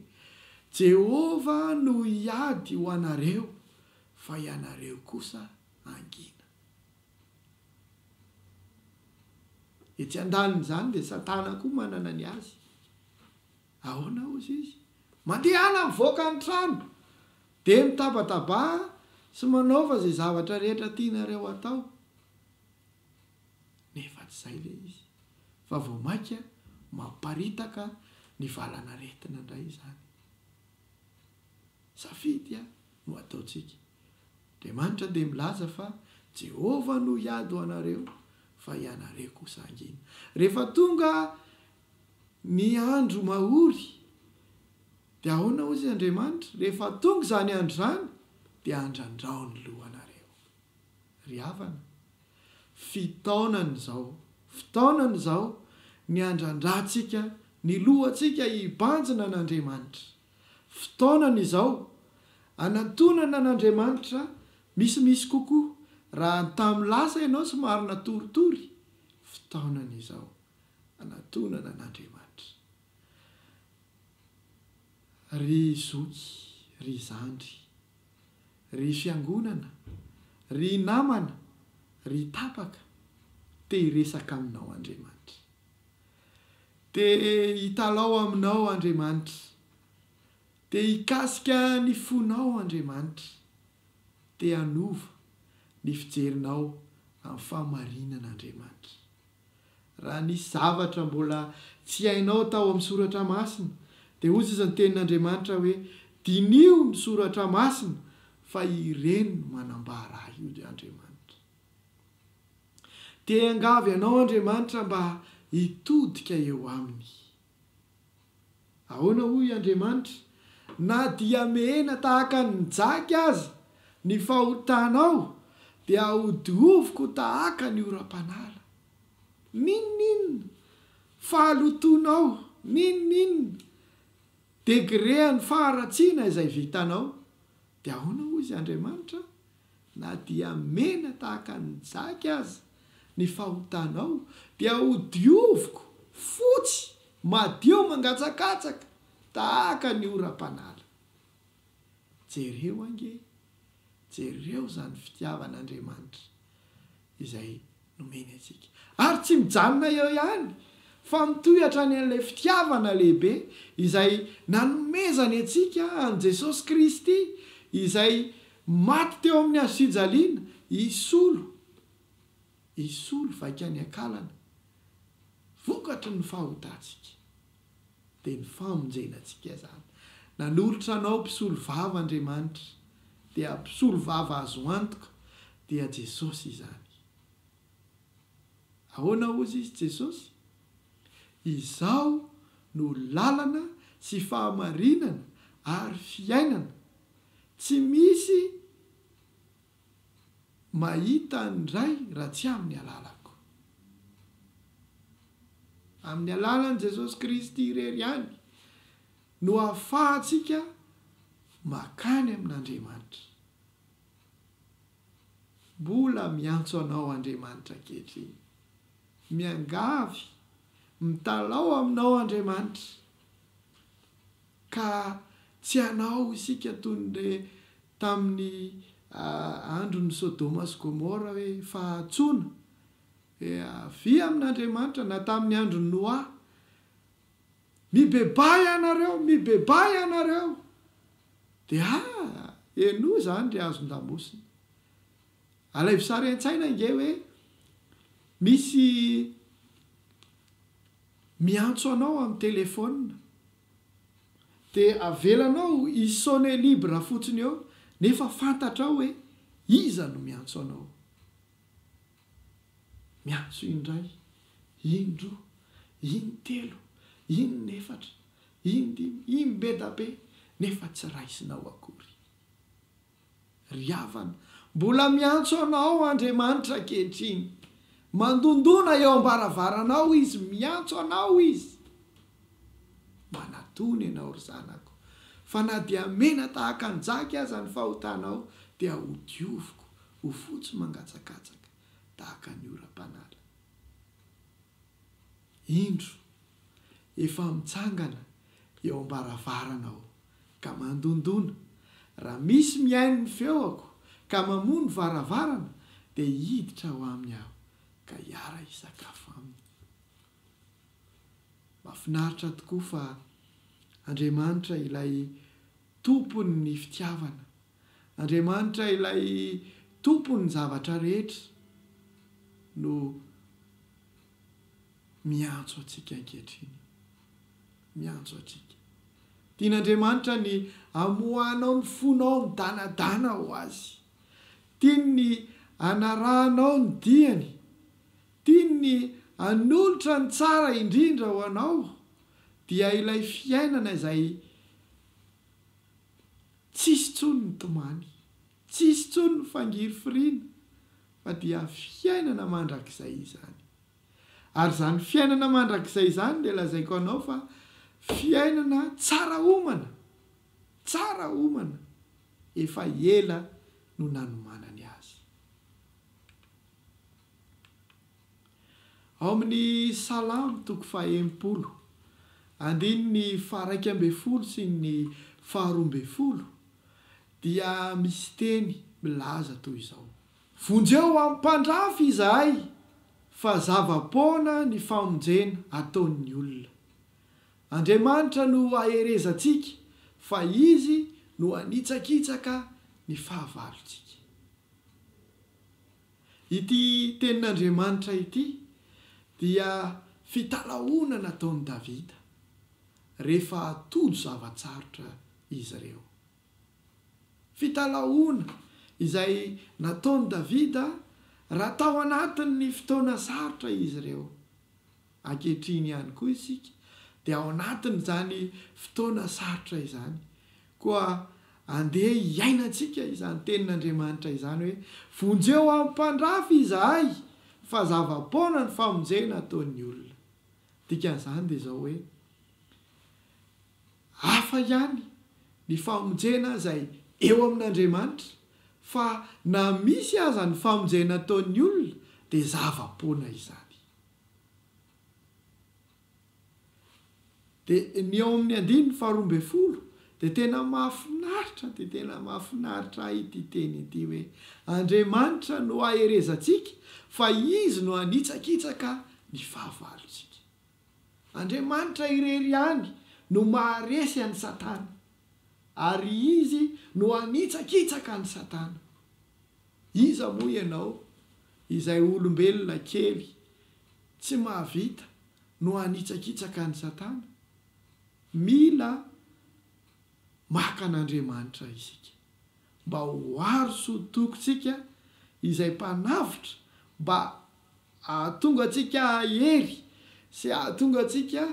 [SPEAKER 7] Jehovah no hiady ho anareo, fa ianareo kosa hangina. Etsy andanin'izany dia Satana koa manana ny azy. Ahoana hozy izy? Mandehana mivoaka ny trano, dia mitabatabaha sy manaova izay zavatra rehetra tianareo atao. Nefa tsy izay ilay izy, fa vao mainka mamparitaka ny valanaretina indray izany. Safidy no ataontsika. Andriamanitra dia milaza fa Jehovah no hiady ho anareo, fa ianareo kosa hangina. Rehefa tonga ny andro mahory, dia ahoana hozy Andriamanitra? Rehefa tonga izany andro izany, dia andrandrao ny lohanareo. Ry havana, fitaonana izao, fitaonana izao ny handrandrantsika ny lohantsika hibanjina an'Andriamanitra. Fotoanana izao hanantonana an'Andriamanitra misimisy kokoa raha ny tamin'ny lasa ianao somary natoritory, fotoanana izao hanantonana an'Andriamanitra. Ry zoky, ry zandry, ry fiangonana, ry namana, ry tapaka, te hiresaka aminao Andriamanitra. Te hitalao aminao Andriamanitra. Te hikasika ny fonao Andriamanitra. Te hanova ny fijerinao amin'ny fahamarinana Andriamanitra. Raha nisy zavatra mbola tsy hainao tao amin'ny soratra masina, dia hoy izy ny tenin'Andriamanitra hoe, Diniho ny soratra masina fa ireny no manambara ahy, hoy Andriamanitra. Te hiangavy anao Andriamanitra mba hitodika eo aminy. Ahoana hoy Andriamanitra? Na dia mena tahaka ny jaky aza ny fahotanao dia hodioviko tahaka ny oram-panala. N'inon'inona fahalotoanao, n'inon'inona degré an'ny faharatsiana izay vitanao, dia ahoana hozy Andriamanitra? Na dia mena tahaka ny jaky aza ny fahotanao, dia ho dioviko fotsy madio mangatsakatsaka tahaka ny oram-panala. Jereo ange, jereo izany fitiavan'Andriamanitra izay nomeny antsika. Ary tsy mijanona eo ihany fa mitohy hatrany an'ilay fitiavana lehibe izay nanomezany antsika an'i Jesosy Kristy izay maty teo amin'ny hazofijaliana hisolo hisolo vaika ny akalana vokatry ny fahotantsika. Dia ny famonjena antsika izany. Nanolotra anao mpisolo vava Andriamanitra, dia mpisolo vava azo antoka, dia Jesosy izany. Ahoana hozy izy Jesosy? Izaho no lalana sy fahamarinana ary fiainana, tsy misy mahita ny Ray raha tsy amin'ny alalako. Amin'ny alalan'i Jesosy Kristy irery ihany no ahafahantsika makany amin'Andriamanitra. Mbola miantso anao Andriamanitra ankehitriny. Miangavy, mitalaho aminao Andriamanitra. Ka tsy hanao isika toy ny re tamin'ny andron'i Sodoma sy Gomora hoe fahatsoana, hoe avia amin'Andriamanitra, na tamin'ny andron'i Noa, Mibebaha ianareo, mibebaha ianareo! Dia ah, henoy izany ry hazon-damosina. Alaivo sary an-tsaina ange hoe misy miantso anao amin'ny telefaonina, dia avelanao hi-sonner libre fotsiny eo nefa fantatrao hoe iza no miantso anao. Miantso indray, indroa, intelo, inefatra, indimy, imbedabe, nefa tsy raisinao akory. Ry havana, mbola miantso anao Andriamanitra ankehitriny. Mandondona eo am-baravaranao Izy, miantso anao Izy. Manatona ianao ry zanako, fa na dia mena tahaka ny jaky aza ny fahotanao, dia hodioviko ho fotsy mangatsakatsaka tahaka ny oram-panala. Indro, efa mitsangana eo am-baravarana aho ka mandondona, raha misy mihaino ny feoko ka mamoha ny varavarana, dia hiditra ao aminy aho ka hiara-hisakafo aminy. Mahafinaritra tokoa fa Andriamanitra ilay Tompon'ny fitiavana, Andriamanitra ilay Tompon'ny zavatra rehetra no miantso antsika ankehitriny. Miantso antsika. Tian'Andriamanitra ny hamoahanao ny fonao midanadana ho Azy. Tiany ny hanarahanao ny diany. Tiany ny hanolotra ny tsara indrindra ho anao, dia ilay fiainana izay tsisy intsony ny tomany, tsisy intsony ny fangirifiriana, fa dia fiainana mandrakizay izany. Ary izany fiainana mandrakizay izany dia lazaiko anao fa fiainana tsara omana, tsara omana, efa ela no nanomanany azy. Ao amin'ny Salamo toko faha-60, andininy faha-11 sy ny faha-12 dia misy teny milaza toy izao. Vonjeo amin'ny mpandrafy izahay, fa zava-poana ny famonjena ataon'ny olona. Andriamanitra no aherezantsika, fa Izy no hanitsakitsaka ny fahavalontsika. Ity tenin'Andriamanitra ity dia fitalahoana nataon'i Davida, rehefa tojo zava-tsarotra izy ireo. Fitalahoana izay nataon'i Davida raha tao anatin'ny fotoana sarotra izy ireo. Ankehitriny ihany koa isika dia ao anatin'izany fotoana sarotra izany. Koa andeha hiainantsika izany tenin'Andriamanitra izany hoe, Vonjeo amin'ny mpandrafy izahay, fa zava-poana ny famonjena ataon'ny olona. Dikan'izany dia izao hoe, Hafa ihany ny famonjena izay eo amin'Andriamanitra fa na misy aza ny famonjena ataon'ny olona dia zava-poana izany. Dia ny ao amin'ny andininy faharoa ambin'ny folo dia tena mahafinaritra dia tena mahafinaritra ahy ity teny ity hoe Andriamanitra no aherezantsika fa Izy no hanitsakitsaka ny fahavalontsika. Andriamanitra irery ihany no maharesy an'i Satana, ary Izy no hanitsakitsaka an'i Satana. Iza moa ianao, izay olombelona kely tsy mahavita no hanitsakitsaka an'i Satana? Mila maka an'Andriamanitra isika, mba ho aro sy ho tokintsika izay Mpanavotra mba Hahatonga antsika hahery sy hahatonga antsika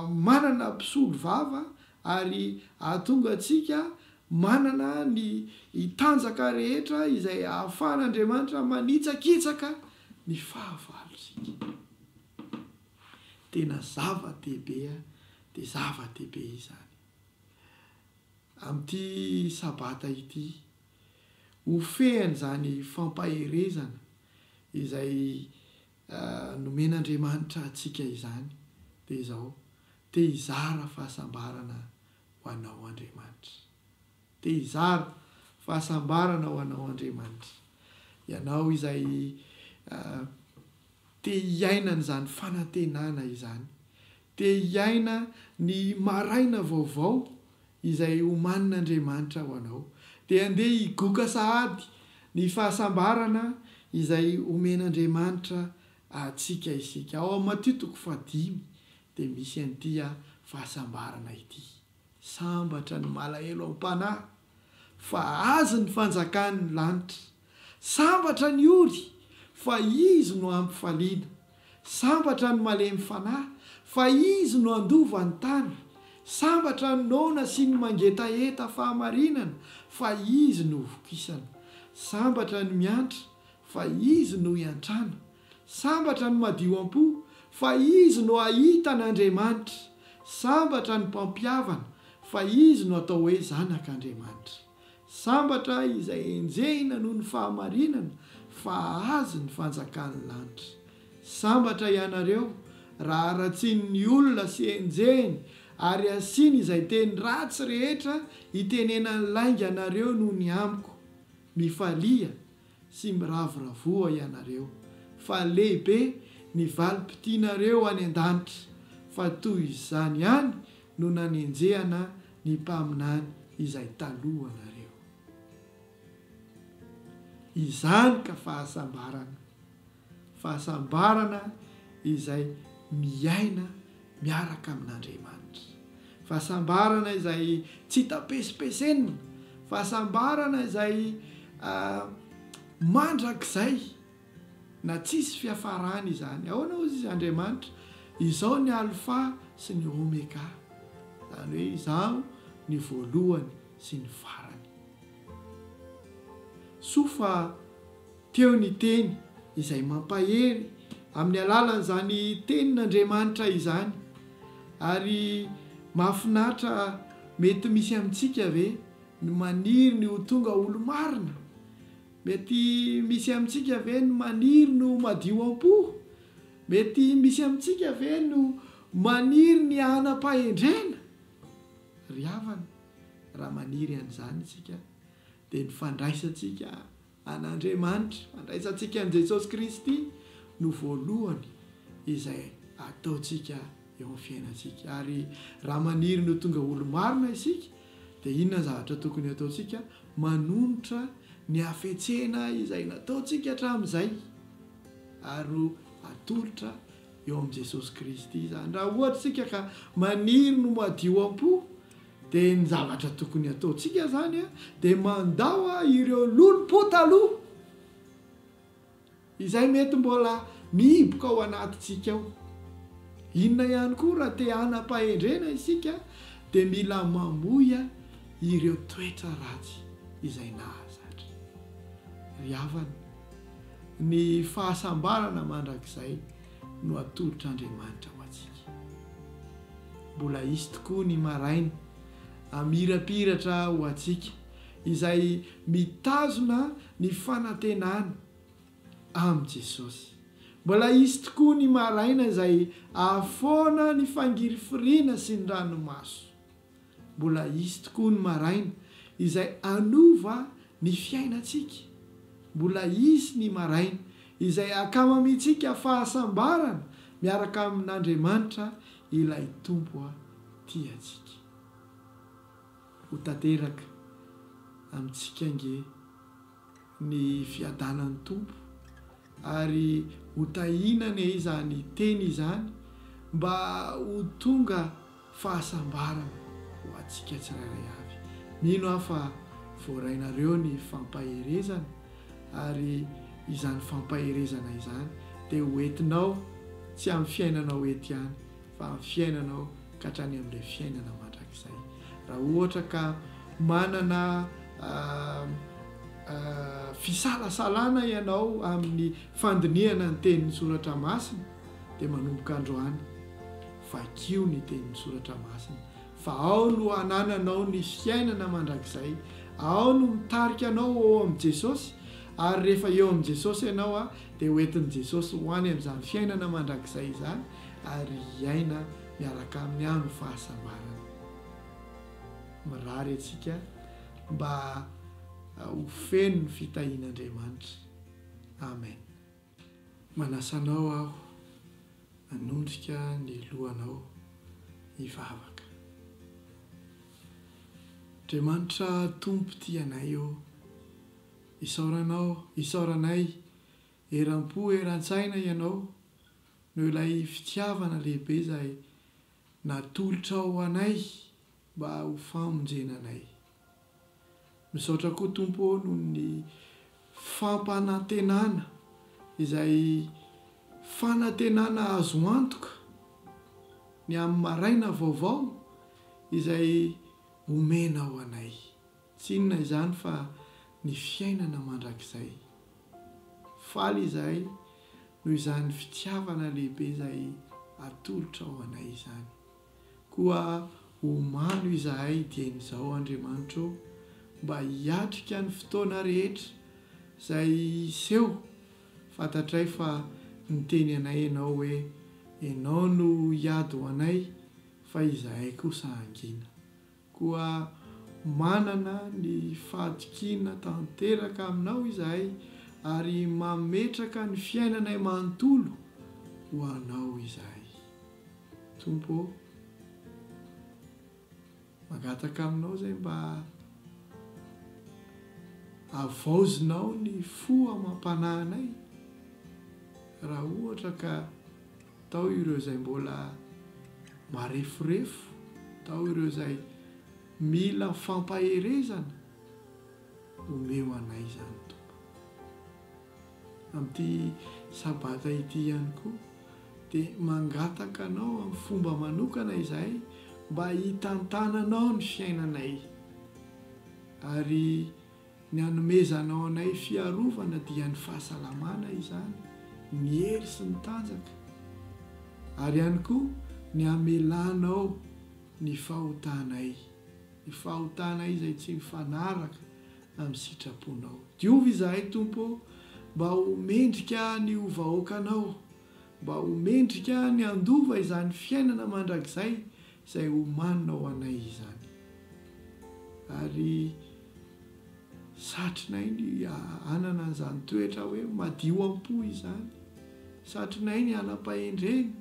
[SPEAKER 7] manana mpisolo vava ary hahatonga antsika manana ny tanjaka rehetra izay ahafahan'Andriamanitra manitsakitsaka ny fahavalontsika. Tena zava-dehibe dia zava-dehibe izany. Amin'ity Sabata ity, ho fehan'izany fampaherezana izay nomen'Andriamanitra antsika izany dia izao, te hizara fahasambarana ho anao Andriamanitra. Te hizara fahasambarana ho anao Andriamanitra. Ianao izay te hiaina an'izany fanantenana izany, te hiaina ny maraina vaovao izay omanin'Andriamanitra ho anao, dia andeha higoka sahady ny fahasambarana izay omen'Andriamanitra antsika isika. Ao amin'ny Matio toko fahadimy dia misy an'ity fahasambarana ity. Sambatra ny malahelo am-panahy, fa azy ny fanjakan'ny lanitra. Sambatra ny ory, fa izy no hampifaliana. Sambatra ny malemy fanahy, fa izy no handova ny tany. Sambatra ny noana sy ny mangetaheta fahamarinana, fa izy no hovokisana. Sambatra ny miantra, fa izy no hiantrana. Sambatra ny madio am-po, fa izy no hahita an'Andriamanitra. Sambatra ny mpampihavana, fa izy no atao hoe zanak'Andriamanitra. Sambatra izay enjehina noho ny fahamarinana, fa hahazo ny fanjakan'ny lanitra. Sambatra ianareo, raha haratsian'ny olona sy enjehiny ary asiany izay teny ratsy rehetra itenenany lainga anareo noho ny amiko. Mifalia sy miravoravoa ianareo, fa lehibe ny valim-pitianareo any an-danitra, fa toy izany ihany no nanenjehana ny mpaminany izay talohanareo. Izany ka fahasambarana! Fahasambarana izay miaina miaraka amin'Andriamanitra. Fahasambarana izay tsy hita pesipesenina, fahasambarana izay mandrakizay na tsisy fiafarany izany. Ahoana hozy izy Andriamanitra? Izao ny Alfa sy ny Omega, izany hoe Izaho ny voalohany sy ny farany. Soa fa teo ny teny izay mampahery amin'ny alalan'izany tenin'Andriamanitra izany. Ary mahafinaritra mety misy amintsika ve ny maniry ny ho tonga olo-marina? Mety misy amintsika ve ny maniry ny ho madio am-po? Mety misy amintsika ve no maniry ny hanam-pahendrena? Ry havana, raha maniry an'izany isika, dia ny fandraisantsika an'Andriamanitra, fandraisantsika an'i Jesosy Kristy no voalohany izay ataontsika eo amin'ny fiainantsika. Ary raha maniry ny ho tonga olo-marina isika, dia inona ny zavatra tokony hataontsika? Manonitra ny hafetsena izay nataontsika hatramin'izay, ary atolotra eo amin'i Jesosy Kristy izany. Raha ohatra isika ka maniry ny ho madio am-po, dia ny zavatra tokony hataontsika izany dia mandao ireo lolompo taloha izay mety mbola mihiboka ao anatintsika ao. Inona ihany koa raha te hanam-pahendrena isika dia mila mamoy ireo toetra ratsy izay nahazatra. Ry havana, ny fahasambarana mandrakizay no atolotr'Andriamanitra ho antsika. Mbola hisy tokoa ny maraina hamirapiratra ho antsika izay mitazona ny fanantenana amin'i Jesosy. Mbola hisy tokoa ny maraina izay hahafoana ny fangirifiriana sy ny ranomaso. Mbola hisy tokoa ny maraina izay hanova ny fiainantsika. Mbola hisy ny maraina izay hakamamiantsika fahasambarana miaraka amin'Andriamanitra ilay Tompo tia antsika. Ho tanteraka amintsika ange ny fiadanan'ny Tompo ary ho tahiana anie izany teny izany mba ho tonga fahasambarana ho antsika tsirairay avy. Mino aho fa voarainareo ny fampaherezana ary izany fampaherezana izany dia ho entinao tsy amin'ny fiainanao eto ihany fa amin'ny fiainanao ka hatrany amin'ilay fiainana mandrakizay. Raha ohatra ka manana fisalasalana ianao amin'ny fandinihana ny tenin'ny soratra masina dia manomboka androany vakio ny tenin'ny soratra masina fa ao no hanananao ny fiainana mandrakizay, ao no mitarika anao ho ao amin'i Jesosy ary rehefa eo amin'i Jesosy ianao dia ho entin'i Jesosy ho any amin'izany fiainana mandrakizay izany ary hiaina miaraka aminy amin'ny fahasambarana. Mirary antsika mba ho feno ny fitahian'Andriamanitra. Amen. Manasa anao aho hanondrika ny lohanao hivavaka. Andriamanitra Tompo tia anay ô, isaoranao, isaoranay eram-po eran-tsaina Ianao noho ilay fitiavana lehibe izay natolotrao ho anay mba ho famonjena anay. Misaotra koa Tompo ô noho ny fampanantenana izay fanantenana azo antoka ny amin'ny maraina vaovao izay omenao anay. Tsy inona izany fa ny fiainana mandrakizay. Faly izahay noho izany fitiavana lehibe izay atolotrao anay izany. Koa omano izahay dieny izao, Andriamanitra ô, mba hiatrika ny fotoana rehetra izay hiseho. Fantatray fa niteny anay Ianao hoe, Ianao no hiady ho anay, fa izahay kosa hangina. Koa manana ny fahatokiana tanteraka Aminao izahay ary mametraka ny fiainanay manontolo ho Anao izahay. Tompo ô, mangataka Aminao izay mba havaozinao ny fo amam-panahinay raha ohatra ka tao ireo izay mbola mareforefo. Tao ireo izay mila fampaherezana, omeo anay izany Tompo. Amin'ity Sabata ity ihany koa dia mangataka Anao amin'ny fomba manokana izahay mba hitantananao ny fiainanay ary ny hanomezanao anay fiarovana dia ny fahasalamana izany, ny hery sy ny tanjaka ary ihany koa ny hamelanao ny fahotanay, ny fahotanay izay tsy mifanaraka amin'ny sitraponao. Diovy izahay, Tompo ô, mba ho mendrika ny ho vahoakanao, mba ho mendrika ny handova izany fiainana mandrakizay izay omaninao ho anay izany. Ary satrinay ny hanana an'izany toetra hoe madio am-po izany, satrinay ny hanam-pahendrena,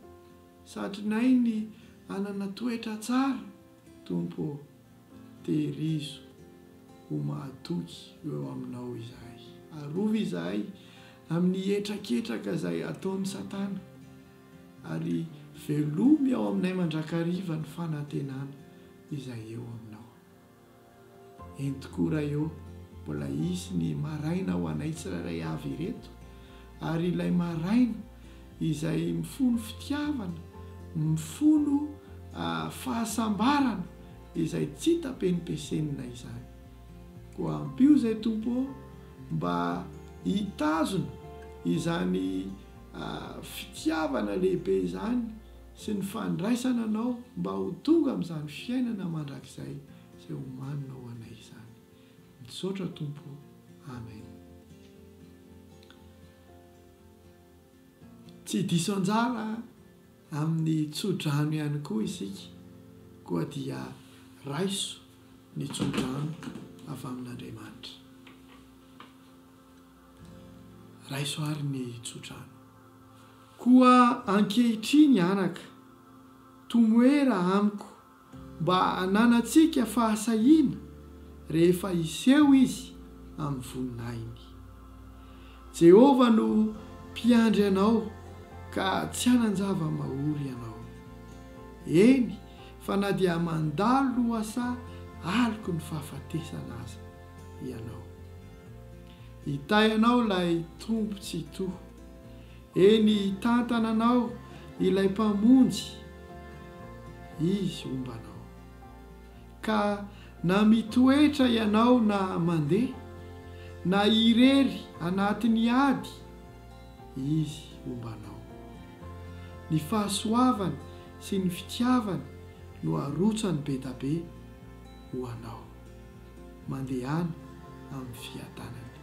[SPEAKER 7] satrinay ny hanana toetra tsara, Tompo ô. Tehirizo ho mahatoky eo aminao izahay. Arovy izahay amin'ny hetraketraka izay ataon'i Satana, ary velomy ao aminay mandrakariva ny fanantenana izay eo aminao. Eny tokoa Ray ô, mbola hisy ny maraina ho anay tsirairay avy ireto, ary ilay maraina izay mifono fitiavana, mifono fahasambarana izay tsy hita penipesenina izany. Koa ampio izay Tompo ô mba hitazona izany fitiavana lehibe izany sy ny fandraisana Anao mba ho tonga amin'izany fiainana mandrakizay izay omaninao ho anay izany. Misaotra Tompo ô. Amen. Tsy diso anjara amin'ny tso-drano ihany koa isika, koa dia raiso ny tso-drano avy amin'Andriamanitra. Raiso àry ny tso-drano. Koa ankehitriny, anaka, tomoera amiko mba hananantsika fahasahiana rehefa hiseho izy amin'ny voninahiny. Jehovah no Mpiandry anao ka tsy hanan-java-mahory ianao. Eny, fa na dia mandalo lohasaha aloky ny fahafatesana aza ianao. Hitahy anao ilay Tompo Tsitoha. Eny, hitantana anao ilay Mpamonjy, Izy homba anao. Ka na mitoetra ianao na mandeha, na irery anatin'ny ady, Izy homba anao. Ny fahasoavany sy ny fitiavany no arotsany bedabe ho anao. Mandehana amin'ny fiadanany.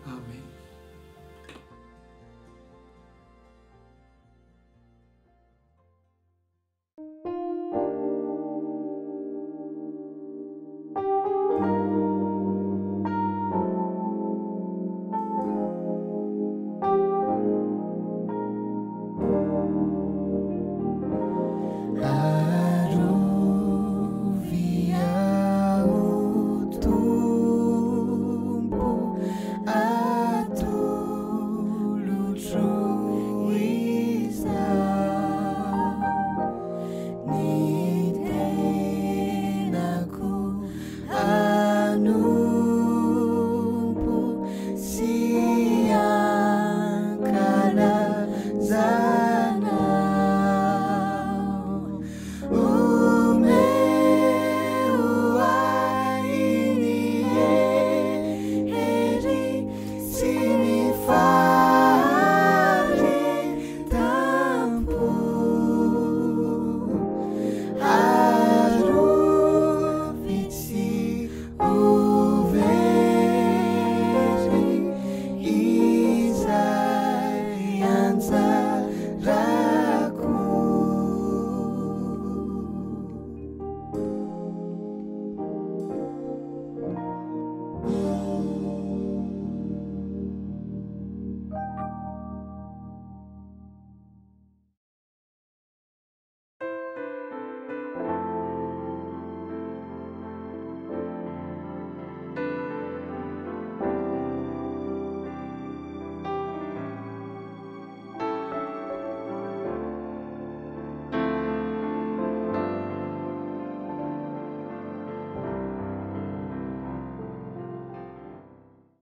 [SPEAKER 7] Amen.